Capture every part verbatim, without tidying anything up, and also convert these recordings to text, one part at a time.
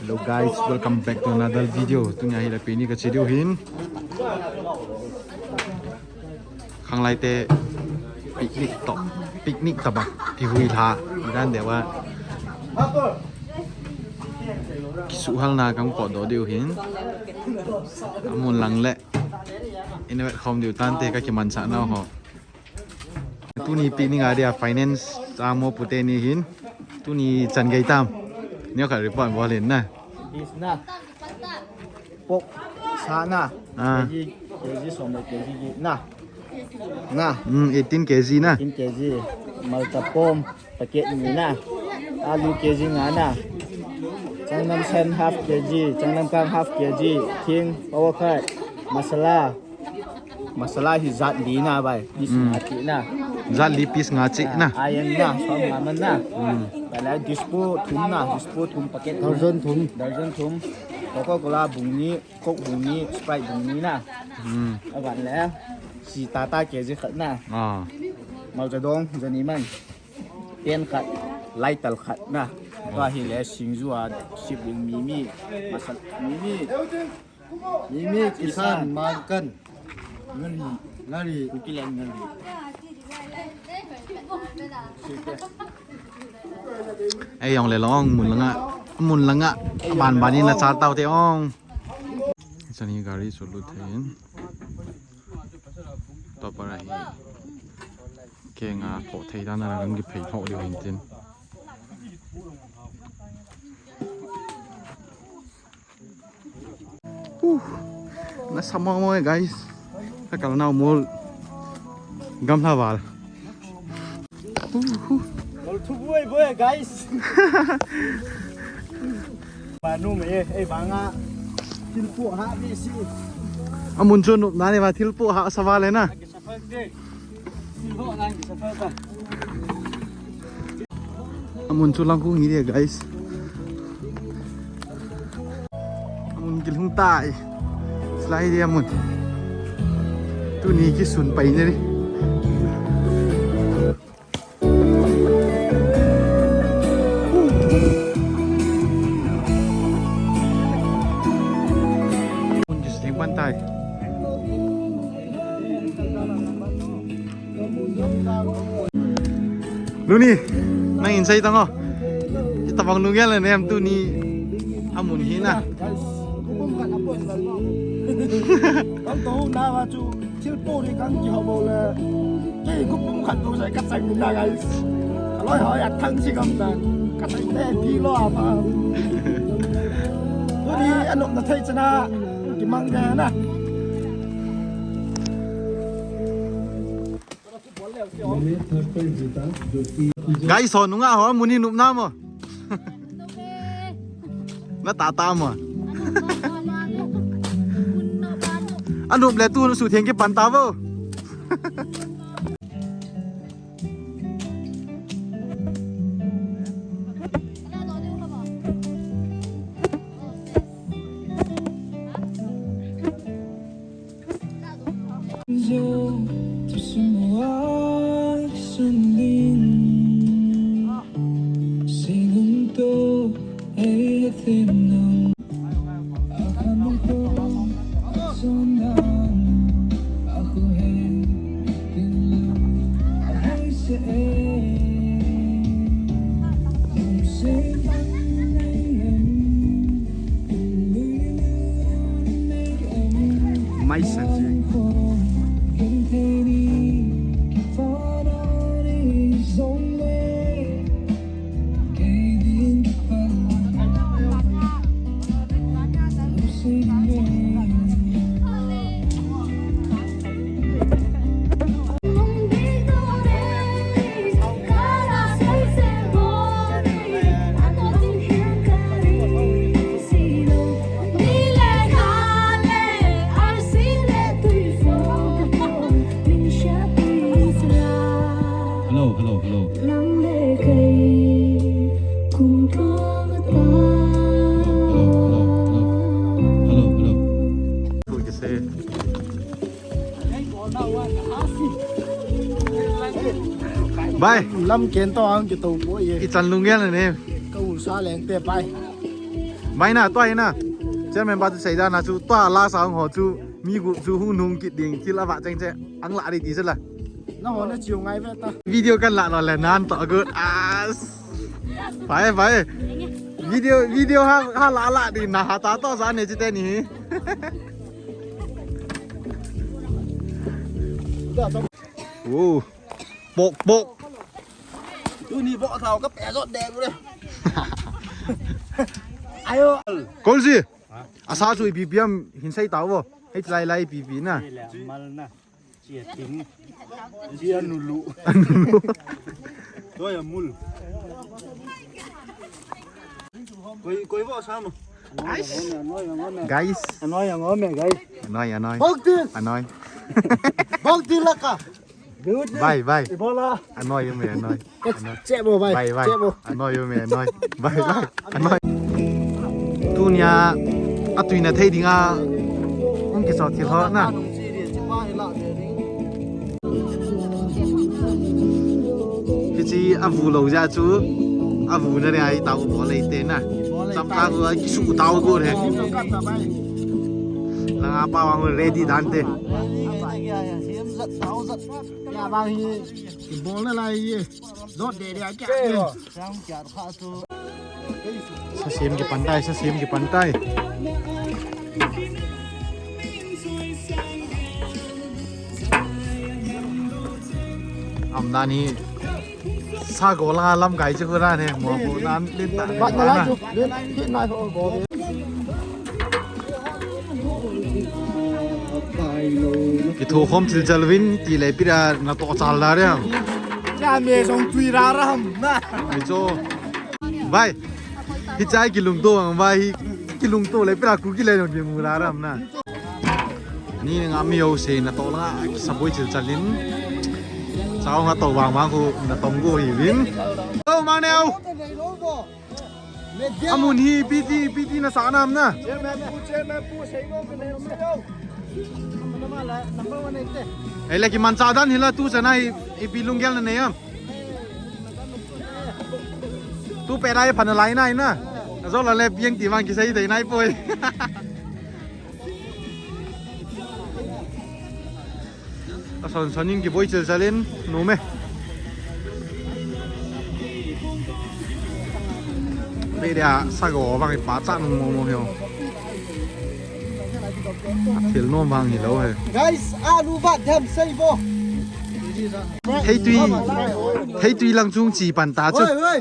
Hello guys, welcome back to another video. Tunia hi la picnic kache diu hin. Khanglai te picnic to, picnic to ba. Kihui lha. Dan deuva. Kisuhhalna kahung potdoh diu hin. Amun lang le. Ina vet khom diu tante kakimanchah nau ho. Tuni picnic a dia finance chamo pute ni hin. Tuni chan gei tam. Neokhat report bol in na. Beef na. Pork sa na. Ah. K G, K G som le K G gi na. Na. Hmm, eighteen K G na. Eighteen K G. Malcha pom packet ni na. Alu K G nga na. Changnam sen half K G, changnam kang half K G, thing, power khat, masala. Masala hi jat li na bai, piece Hmm. nga chi na. Jat li piece nga chi na. Ah, iron na, som nga man na. Hmm. Bai la dispo thum na, dispo thum packet. Darjon thum. Darjon thum. Coca-Cola bung ni, Coke bung ni, Sprite bung ni na. Hmm. Aban le, si tata K G khat na. Ah. Malcha dong, jani man. Pen khat, lighter khat na. Tua hi le singju a sip ding mimi, masala, mimi. Mimi, kisan, mangkan. Ngari, ngari. Kuki le ngari. Ei, ong le long, mun langa, mun langa, ban ban in la char tau te ong. Chani gari chu lut thei in. Tua para hi. Kenga phoh thei dan a la gang kiphei lhoh diu hin tin. Uh, na sa mo mo e, guys. Ka kal nau mol. Gamla val. Uh, uh. Mol thu boi boi, guys. Ba nu me e, e ba nga. Thil pu ha bi si. Amun chu nup na ne ba thil pu ha sa val e na. Ki sa phak de. Amun chu lang khu ngi dia, guys. Amun kilhung tai. Slide dia amun. Tuni kisun pai ne ri. Amun kisting pan tai. Luni, nang in sai tang o. Hitabang lunggel le nem tuni amun hi na. Kal to na wa chu thil po ni kang ki ho bo le. Kei ku pum khat to sai ka sai na, guys. Ka loi hoi a thang si kam ta. Ka sai te pi lo a pa. Tuni anop na thei chana. Ki mang de na. Guys, ho nunga ho mun hi nup na mo. Na ta ta mo. Anup le tu su theng ke pan ta bo. Mai sa ji. Hello, hello, hello. Hello, hello, hello. Hello, hello. Hello, hello. Bye. Lam ken to ang kito po ye. I chan lung yan ne. Ka u sa leng te bye. Bai na, tua hi na. Chairman pa chu sei dan a chu, tua la sang ho chu, mi gup chu hung nung kit ding, thil a va cheng che, ang la ri ti chu la. Na ho na chiu ngai ve ta. Video kan la lo le nan to good. As. Bai, bai. Video, video ha, ha la la di na ha ta to sa ne chi te ni. Wow. Pok, pok. Tuni bok thao ka pe jot dek le. Ayo. Kolsi. Asa chu ipi pi am hin sei tao vo. Hei lai lai ipi pi na. Mal na. Chia ting. Chia nulu. Anulu. Toya mul. Koi, koi vo sa mo. Guys. Anoi, anoi, guys. Anoi, anoi. Bok din. Anoi. Bok din la ka. Bai, bai. Ibola. Anoi, yume, anoi. Anoi. Chebo, bai. Bai, bai. Chebo. Anoi, yume, anoi. Bai, bai. Anoi. Tunia, atui na thei dinga. Hung kisot thil ho na. Hichi avu lo ja chu. Avu na re ai tao bo le te na. Cham ta ko kisu tao ko re. Langa pa wang ready dan te. Ya bang hi bol na lai ye. Dot de de a kya. Sa sem ki pantai, sa sem ki pantai. Am dan hi sa go la lam kai chu ko dan he mo ko dan lin ta. Ba na la chu. Lin lin na ho go. Kitho khom chil chal vin ti le pira na to chal da re ham. Cha me jong tui ra ra ham na. Ai cho. Bai. Hichai kilungto ang bai hi kilungto le pira ku kile jong kimu ra ra ham na. Ni nga mi yo se na to la sa boi chil chal in. Sa nga to vang vang ko na tong go hi vin. To ma neo. Amun hi P T, P T na sa nam na. Ei le kiman cha dan hila tu cha na hi, ipi lunggel na nei am. Tu pe lai phan lai na na. Zo la le piang ti vang kisei dei nai poi. Ason son in kiboi chil chal in, nu me. Be dia sa go vang pa cha nung mo mo hio. Thil nom vang hi lo he. Guys, alu va dem sei vo. Thei tui, thei tui lang chung chi pan ta chu. Oi, oi.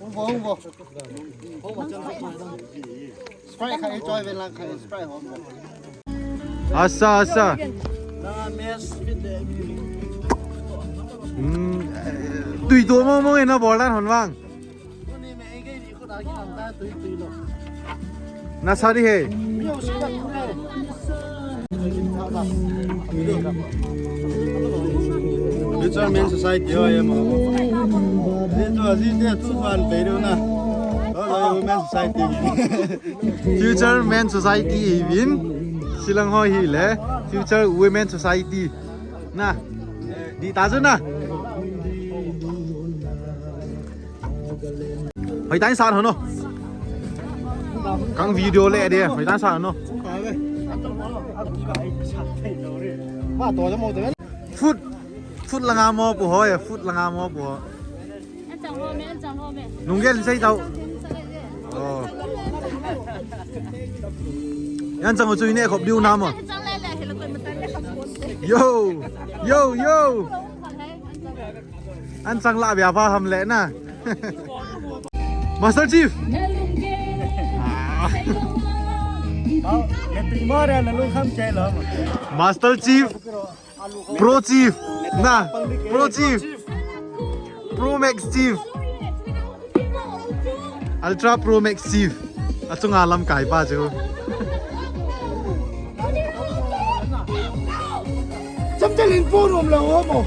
Hung vo, hung vo. Sprite khai, choi ven lang khai, Sprite hom vo. Asa, asa. Hmm, tui to mo mo na bol dan hon vang. Nasa di he. Future Men Society ho ye mo. Ni to ji te tu tuan pe do na. Ho lo Women Society. Future Men Society hi vin. Silang ho hi le. Future Women Society. Na. Di ta chu na. Hoi tan san ho no. Kang video le de, hoi tan san ho no. Food, food langa mo pu ho ya, food langa mo pu ho. Nunggel sei tau. Oh. Yan chang chu ne khop diu na mo. Yo, yo, yo. An chang la bia pha ham le na. Master Chief. Master Chief. Pro Chief. Na. Pro Chief. Pro Max Chief. Ultra Pro Max Chief. Achunga lamkai pa chu. Chapter in four um la omo.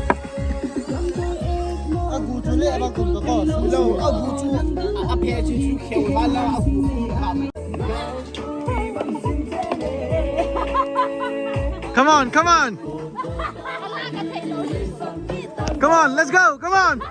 Agu chu le ba kum to ko. Lo agu chu a phe chu chu kheu ba la agu. Come on, come on. Come on, let's go. Come on.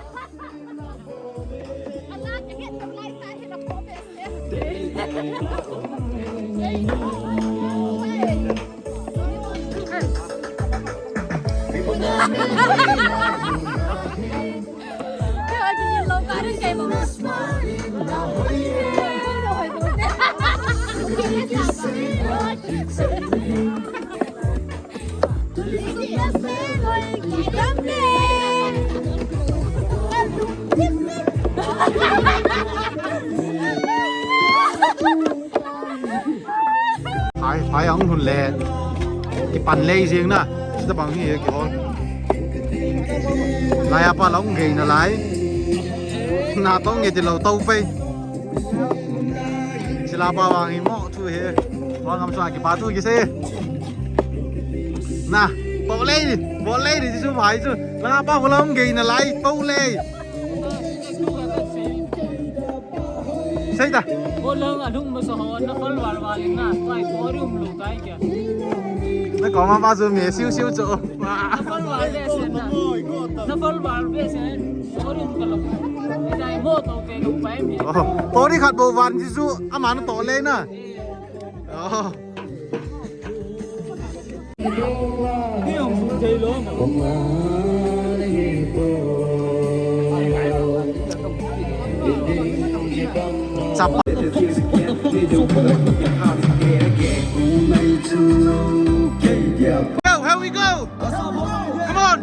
Phai, phai ahung lhun le. Kipan lei jeng na. Sita bang hi kihol. Lai apa la hung gei na lai. Na tong nge ti lo to pai. Sila pa wang hi mo thu hi. Wang am sa kipa thu kisei. Na, to lei, to lei ni su phai su. La pa ko la hung gei na lai, to lei. Sei ta. Ko lang alung masa ho, na fal wal wal na, tai ko ri um lo tai kya. Na ko ma pa su me siu siu cho. Na fal wal be sen na. Na fal wal be sen. Ko ri um ka lo. Dai mo to ke lo pai mi. Oh, to ri khat bo wan ji su, ama na to lei na. Oh. Chapa. Go, here we go. Come on.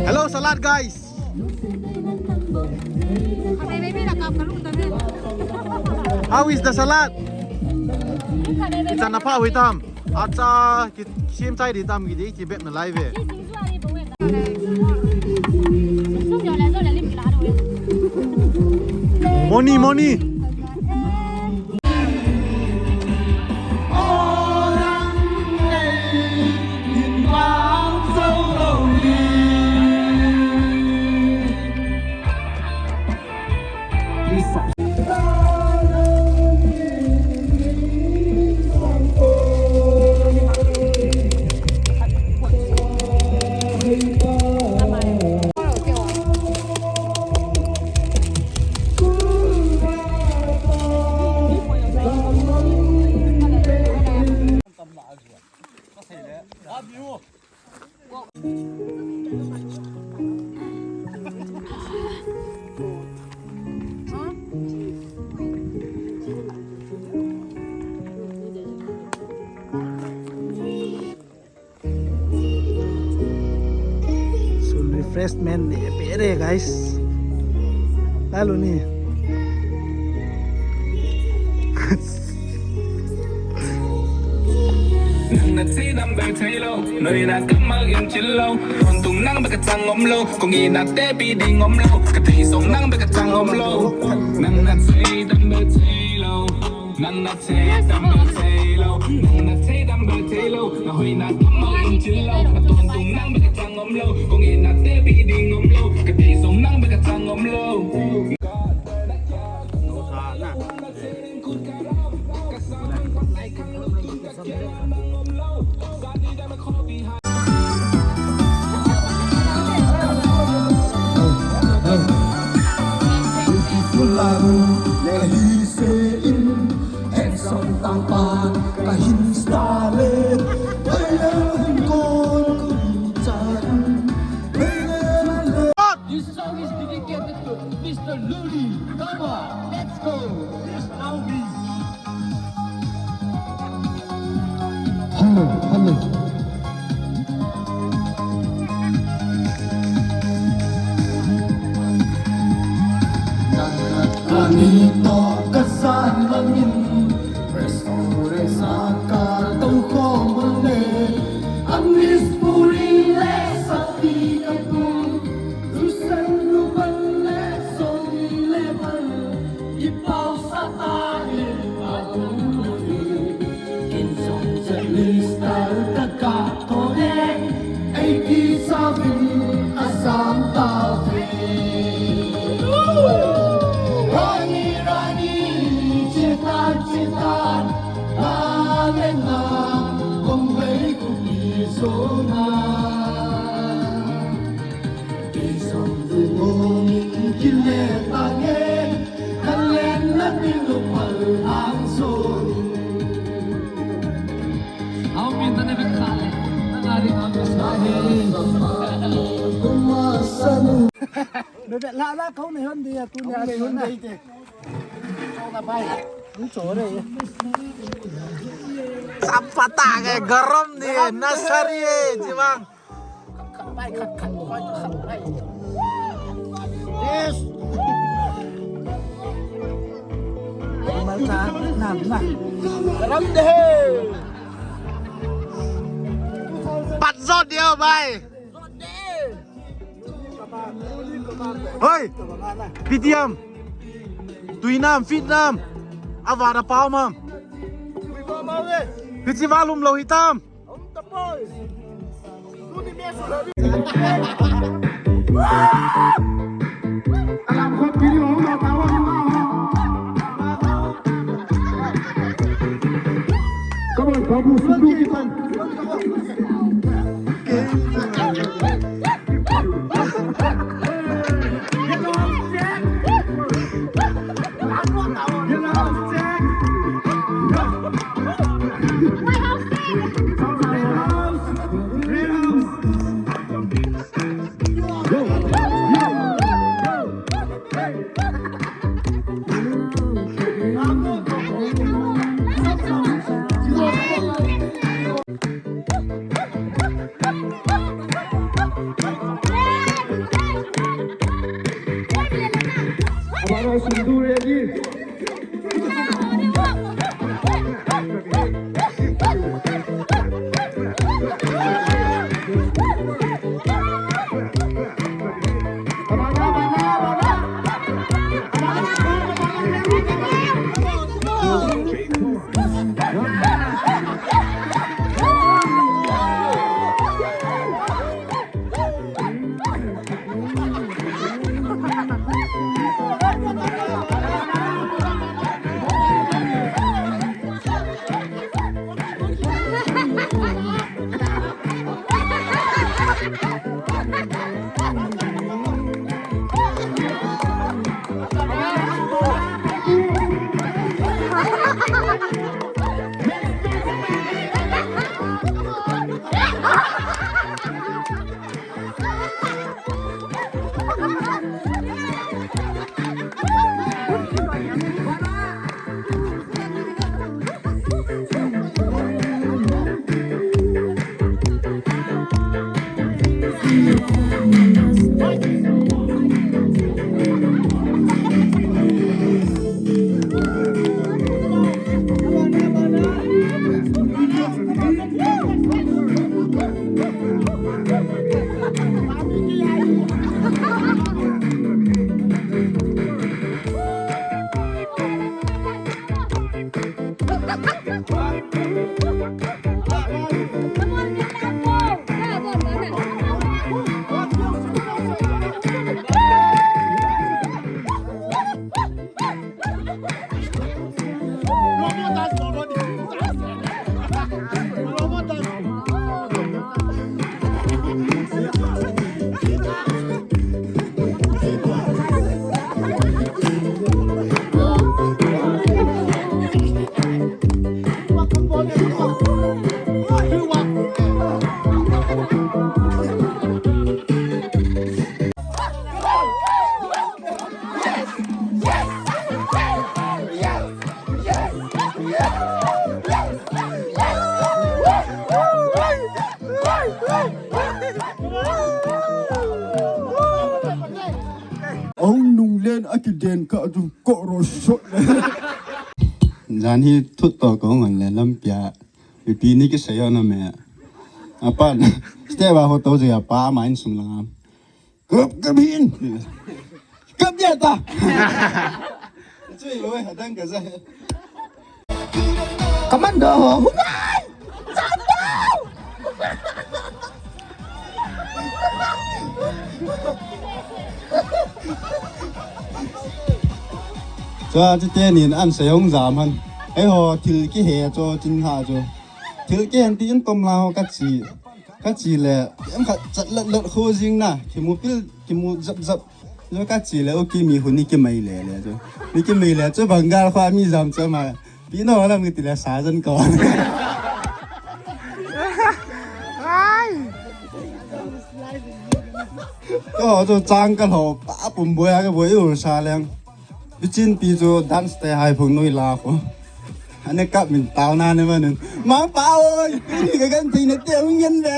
Hello, salad guys. How is the salad? It's an apa with them. Acha, ki, sim chai di tam ki di, ki bet na live eh. Money, money. Sun refreshment ni pere, guys. Lalu ni. Nang na thei dam bel thei lou, noi na kammal in chil lou. Tawntung nang bek a chang um lou, kong ina te pi ding um lou. Ka thei jong nang bek a chang um lou. Nang na thei dam bel thei lou. Nang na thei dam bel thei lou, nang na thei dam bel thei lou, na hoina kammal in chil lou, na tawntung nang bek a chang um lou, kong ina te pi ding um lou, ka thei jong nang bek a chang um lou. Beautiful lam, kahi se in, handsome tangpan, kahin star le, baile hung kon, kahi chan, baile le. This song is dedicated to Mister Luli. Come on, let's go. Yes, now we. Hello, hello. Nang ani toh kasan mangin, restaurant sa katou khom le, Amish puri le sati kapum, Russian ruban le Bebe la la kau ne hon dia tu ne hon dei te. Chau na bai. Hung chau re. Sap pata ke garam ni nasari e jibang. Khat bai khat khat bai khat bai. Yes. Malta nam na. Garam de. Pat jot dia bai. Hoi! P T M! Tuinam, fitnam! Avara paomam! Fiji valum lo hitam! Come on, Babu, Sundu, Ong nung len a kiden ka du ko ro so. Jan hi thut to ko ngan le lampia. Mipi ni kisei o na me. Apan. Step a ho to je apa ma insung lang am. Kap kap hin. Kap dia ta. Chui oi, hadang ka za. Commando ho. Hukai! Sando! Chua, chite nin an sei hung jam han. Eiho, thil kihe chu, chin ha chu. Thil kihen ti in tom la ho ka chi. Ka chi le, em khat chat lat lat kho jing na. Kimu pil, kimu jap jap. Chu ka chi le, o ki mi hu ni ki mai le le chu. Ni ki mai le chu, Bangal kho mi jam chu ma. Pi no lam ngi ti le sa jan ko. Ai. Ko chu chang ka lo pa pum boi a ka boi u sa leng. Bichin pi chu dance te hai phung nui la ko. Ane kap min tao na ne manin. Mang pa oi, ni ka kan ti ne te ung ngen be.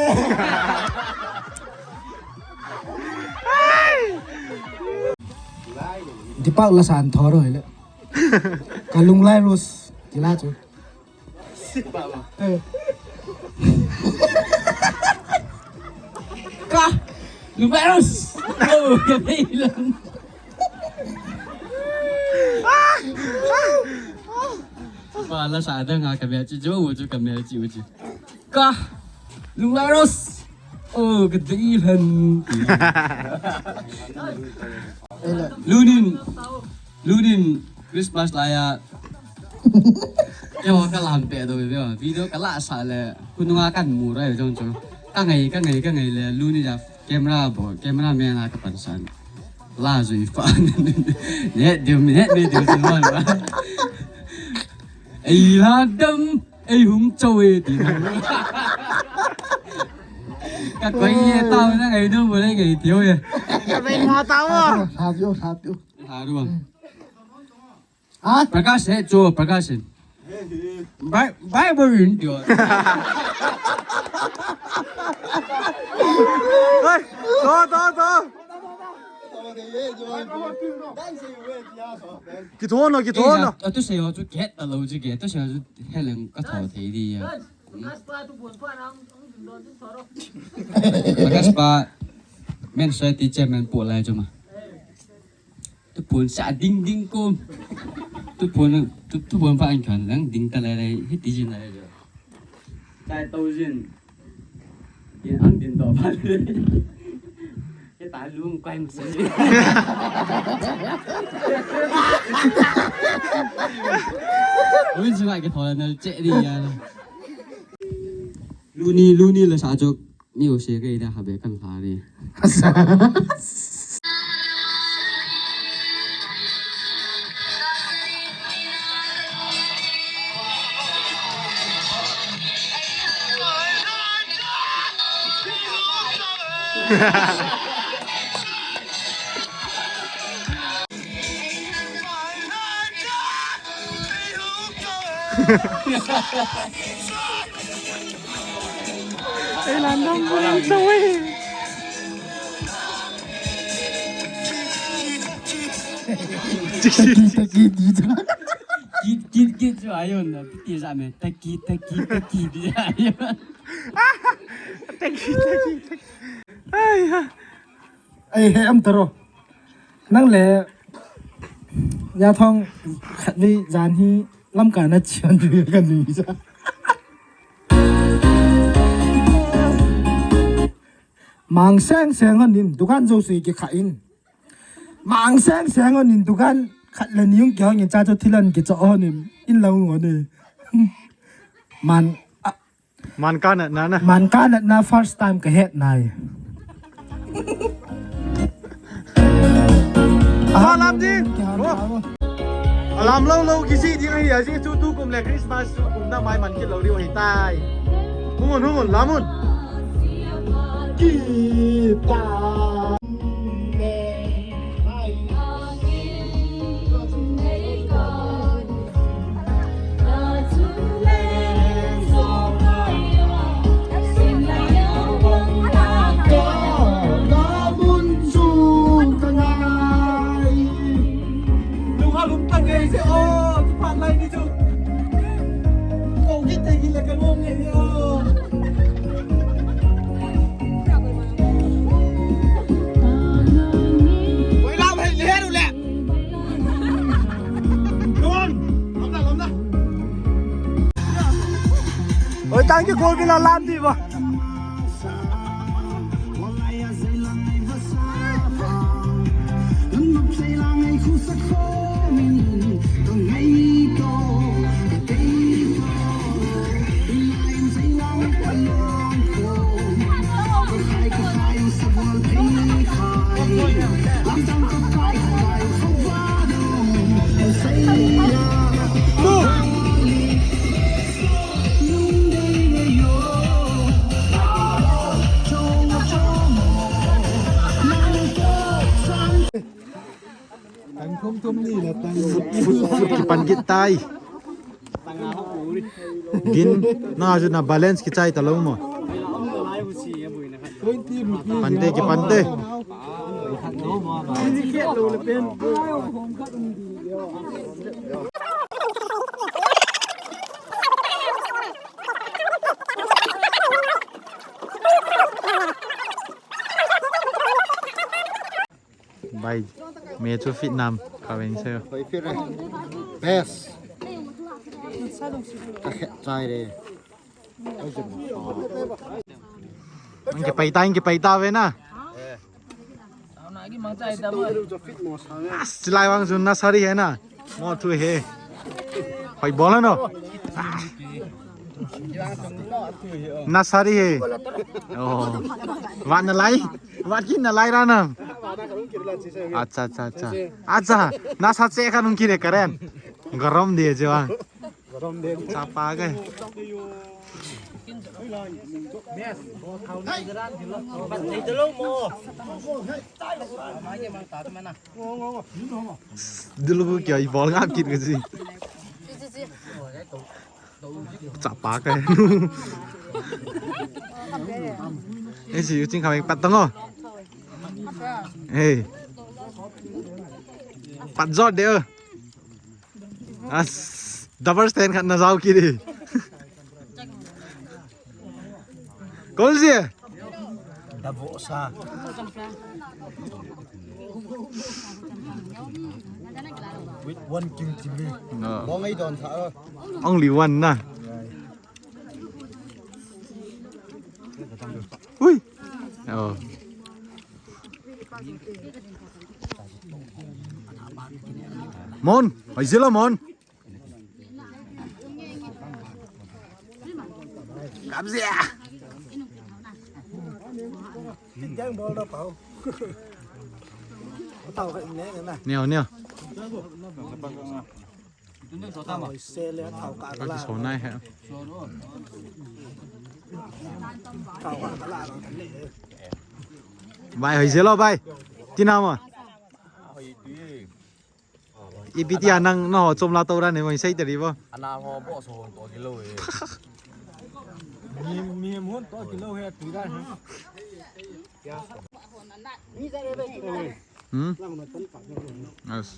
Deepak la san thor oi le. Ka Lunglai Rose kila chu. Ka Lunglai Rose. Oh, ka Lunglai Rose. Ba la sa dang ha ka mel chi jo u chu ka mel chi u chi. Ka Lunglai Rose. Oh, ka dei lhan. Lunin, lunin Christmas lai a. Keiho ka lam pe do ve. Video ka la sa le. Khonunga kan mu rai jong chu. Ka ngai, ka ngai, ka ngai le. Lunin a camera bo, camera man a ka pansan. La jui fa. Net deu, net me deu chu mon ba. Ei la dam. Ei hung cho e ti na. Ka koi e tao na ngai no mo le ngai tio e. Ka bai mo tao mo. Sa tio, sa tio. Sa ru. Ha? Prakash hai cho, Prakash hai. Bai, bai bo rin tio. Hey, to, to, to. Kithono, kithono. Atu sei ho chu get a lo chu get, tu sei ho chu heleng ka tho thei di ya. Prakash pa, men sai ti chairman po lai chu ma. Tu pun sa ding ding ko. Tu pun, tu, tu pun pa an kan lang ding ta lai lai, hi ti jin lai jo. Chai to jin. Ye ang din to pa. Ye ta lung kai mu si. Ui, jing ai ke thoi na che di ya. Luni, luni la sa jok. Ni o se ke ida ha be kan la ni. Ei, landam bulan sawai. Taki, taki, taki. Kit, kit, kit, so ayon na. Piti sa me. Taki, taki, taki, di ayon. Taki, taki, taki. Ai, ha. Ai, he, am taro. Nang le, ya thong, khat vei jan hi, lam ka na chian ri ka nui sa. Mang seng seng hon in, dukan jo si ki kha in. Mang seng seng hon in, dukan khat le ni yung ki hong in, cha cho thilan ki cho hon in, in lo hon in. Man, a, Man ka natna na. Man ka natna first time ka het nai. Alam din. Alam lo lo kisi ding ahi, aji tu tu kum le Christmas tu kum na mai man kit lo diu ahi tai. Hungun, hungun, lamun. Kita. Oi, thank you, Govinda Lamdi ba. Kipan kit tai. Gin, na ju na balance kichai talou mo. Pante, kipante. Bai, me chu fit nam, ka veng se. Hoi fit re. Best. Ka khet chai re. Ang ke pai ta, ang ke pai ta ve na. As, chilai vang chu na sari he na. Mo thu he. Hoi bol no. Na sari he. Oh. Vat na lai. Vat ki na lai ra na. Acha, acha, acha. Acha. Na sa che ka nung ki re karen. Garam de je wa. Chapa ke. Dilu ko kya i bol ngap kit ke si. Chapa ke. Eh, si u ching khamai pat tang o. Eh. Pat jot de. As, double stand khat na jao kit di. Kol si. Dabo sa. With one king chili. No. Long ai don sa. Only one na. Ui. Oh. Mon, hoi sila mon. Kapsia. Neo, neo. Ka kiso nai he. Bai, hoi silo bai. Tina mo. Ipi tia nang no chom la to ra ne mo sei tari bo. Ana ho bo so to kilo e. Mi, mi mon to kilo he tu ra he. Hmm? Yes.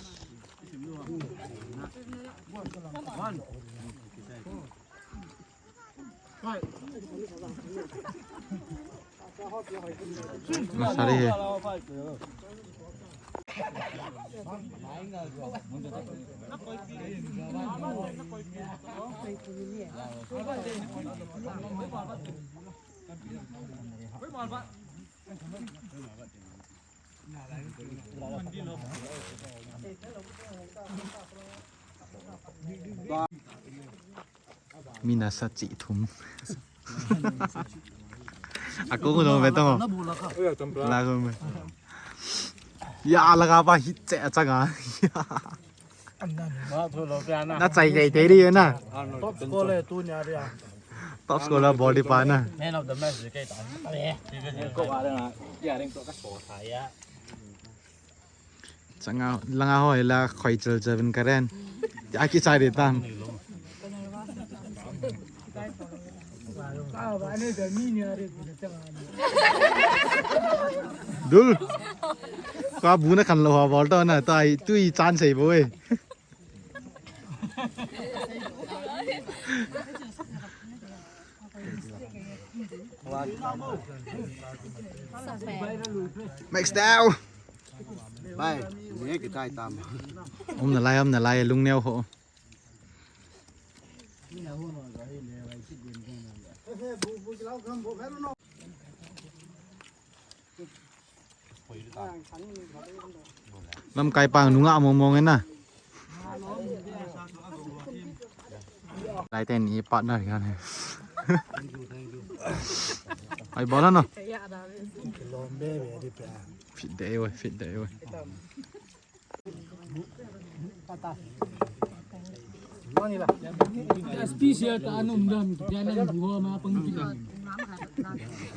Masari he. Mina sa chi thum. Ako ko no beto. La ko me. Ya la ka pa hit che changa. Na chai kai te ri na. Top scorer tu nya ri a. Top scorer body pa na. Man of the match kai ta. Ko ba na. Ya ring to ka so sa ya. Changa langa hoi la khoi chal chal ben karen. Ya ki chai de tam. Dul. Ka bu na khan lo ha bol to na tai tui chan sei bo e. Max down. Bai, ni ke tai tam. Um na lai, um na lai, lung neo ho. Lamkai pa nunga mong mong na. Lai ten i partner kan he. Ai bola no. Fit de oi, fit de oi. Special ta anum dam, kiana buho ma pang kita.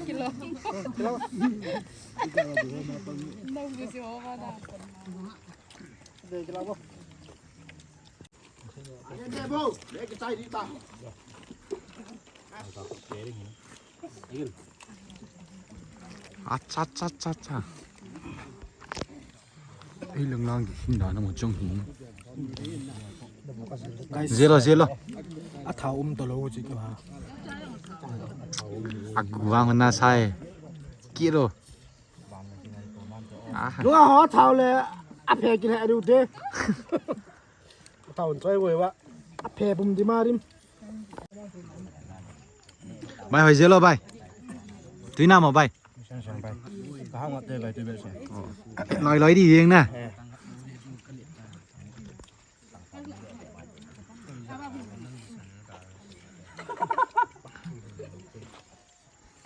Kilo. Kilo. Acha, acha, acha, acha. Ei, lang lang ki hin da na mo chong hi. Zelo, zelo. A thao um to lo chi ki ha. Agu vang na sai. Kilo. Ah. Lunga ho thao le a phe ki le a diu te. Thao choi ngoi wa. A phe pum di ma rim. Bai hoi zelo bai. Tui na mo bai. Sang sang bai. Ka ha ngot te bai te bai sang. Loi loi di yeng na. Eh.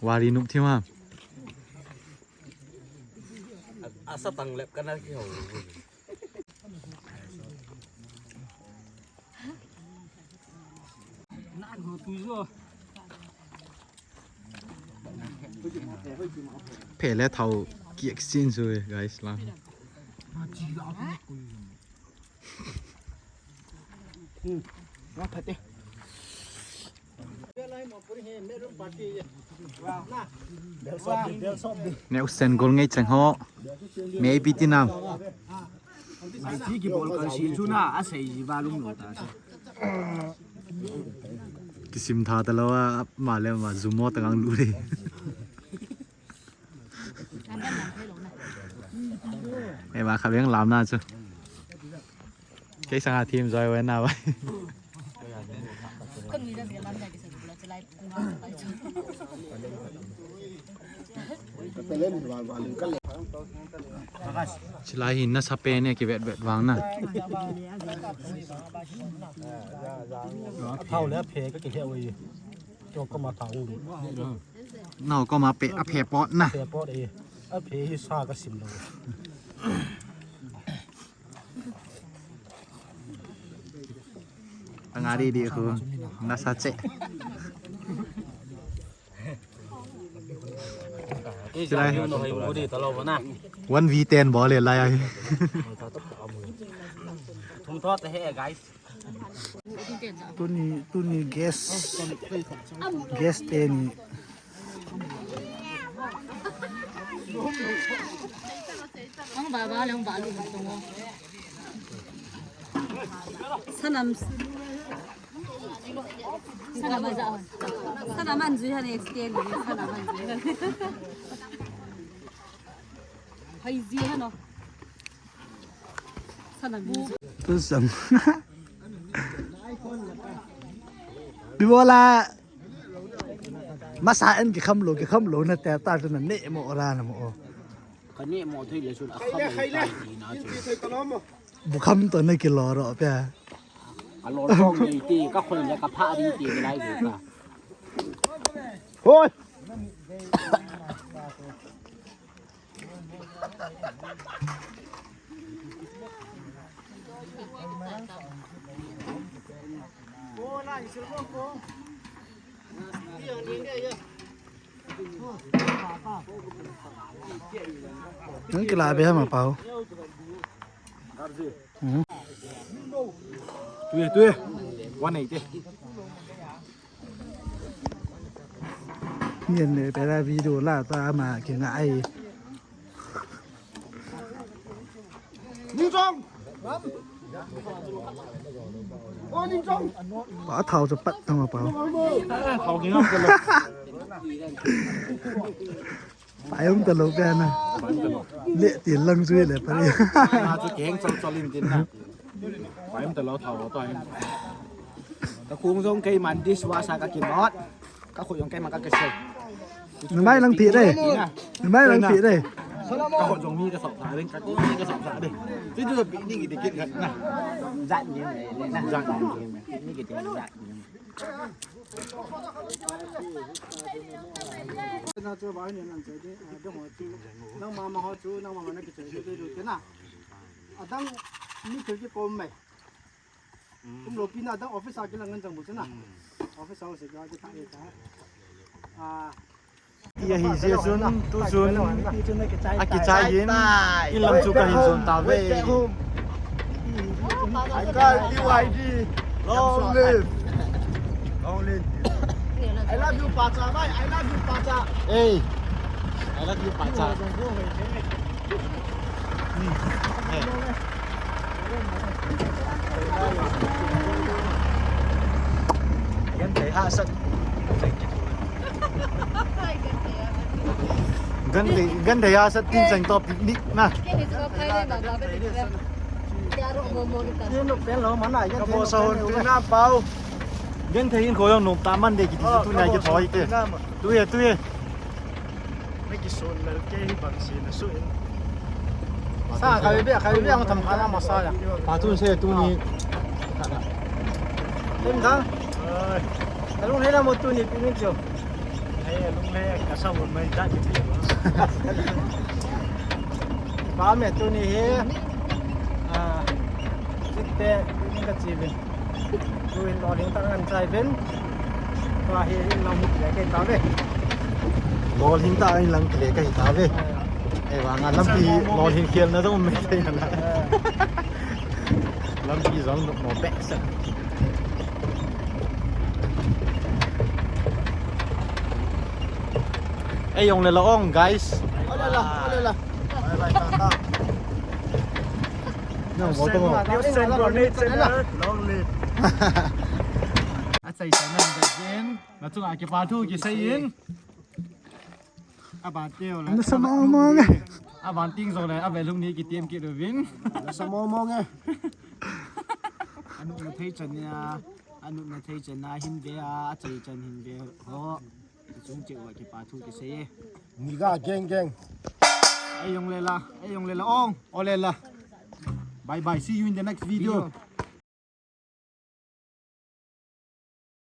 Wari nup thim ha. Asa tang lep kana ki ho. Phe le thao ki exchange ho guys la. Neu sen gol ngei chang ho. Maybe tinam. Ai thi ki bol kan si chu na, a sei ji ba lum lo ta. Kisim tha ta lo a, ma le ma zumo ta ngang lu le. Ei, ma kha beng lam na chu. Kei sanga thim joi wen na bai. Chilai hin na sape ne ki vet vet vang na. Thao le phe ka ki he wi. Cho ka ma thao. Nau ko ma pe a phe pot na. Phe pot e. A phe hi sa ka sim lo. Anga di di khu. Nasa che. Silai. One v ten bol le lai ai. Thum thot he guys. Tuni, tuni gas, gas te ni. Ang baba lang balu mo. Sanam. Sanam aja. Sanam anju han extend. Sanam anju. Hai ji hano. Tu sam. Bibola. Masa en ki kham lo, ki kham lo na te ta tu na ne mo ra na mo. Ka ne mo thei le sun a kham lo ta ti na chu. Bu kham to ne ki lo ro pe. Ka lo tong nei ti, ka khoi le ka pha ri ti lai ka. Hoi. Nang kila be ma pau. Tui, tui. Wan nei te. Nien le pe la video la ta ma ke nga ai. Ni jong. O ni jong. Pa thao chu pat thang pa. Thao ki ngam ko. Pai um ta lo pe na. Le ti lang chu le pa ni. Na chu keng chol chol in tin na. Pai um ta lo thao to. Ka khung jong keiman dishwasher ka kimot. Ka khut jong keiman ka kisel. Numei lang pi de. Numei lang pi de. Ka khut jong mi ka sop sa de. Ka mi ka sop sa de. Ti tu pi ni ki de kit na. Jat ni na. Jat ni. Ni ki de jat ni. Na chu ba ni nan che de, a, dang ho chu, nang mama ho chu, nang mama na kiche de de ke na. Adang mi thil kikom mai. Kum lo pi na dang office a kilang ngan jang bu chu na. Office a se ka ki ta e ta. A. Ti ahi jeh chun, tu chun. A kichai in, in lam chu ka hin jon ta ve. I got B Y D. Long live. Long live. I love you, Pacha. Bye. I love you, Pacha. Hey. I love you, Pacha. Gan thei ha sat. Gan thei, gan thei ha sat tin chang to picnic na. Ka bo sa hon tu na pau. Gan thei in ko jong nom ta man de kiti tu na kithoi te. Tu ye, tu ye. Mei kisun lel kei hi bang si na su in. Sa khavi bia, khavi bia ang tham khana masa ya. Pa tu se tuni. Lim thang. Ai. Ka lunglhai na mo tuni picnic jo. Hei, lunglhai ka sa hon mai da kiti. Pa me tuni hi. Ah. Sitte picnic ka chi uvin. Tuin lolhing tah in chai uvin. Tua hi in lang kile kahi tauve. Lolhing tah in lang kile kahi tauve. Eh. Ei vang a lampi lolhing khelna jong um thei na. Eh. Lampi jong no bek sa. Ei jong le la ong, guys. Ole la, ole la. Bye bye, tata. No, mo to mo. News Channel, Long Live. Achai chai nan begin. Na chunga kipa thu kisei in. Aban teo le. Nasa mong mong e. Aban ting jong le, ave lung ni kitem kit uvin. Nasa mong mong e. Anu na thei chan nia, anu na thei chan na hin ve a, achai chan hin ve ho. Chung che wa kipa thu kisei e. Ni ga geng geng. Ei jong le la, ei jong le la ong, ole la. Bye bye, see you in the next video.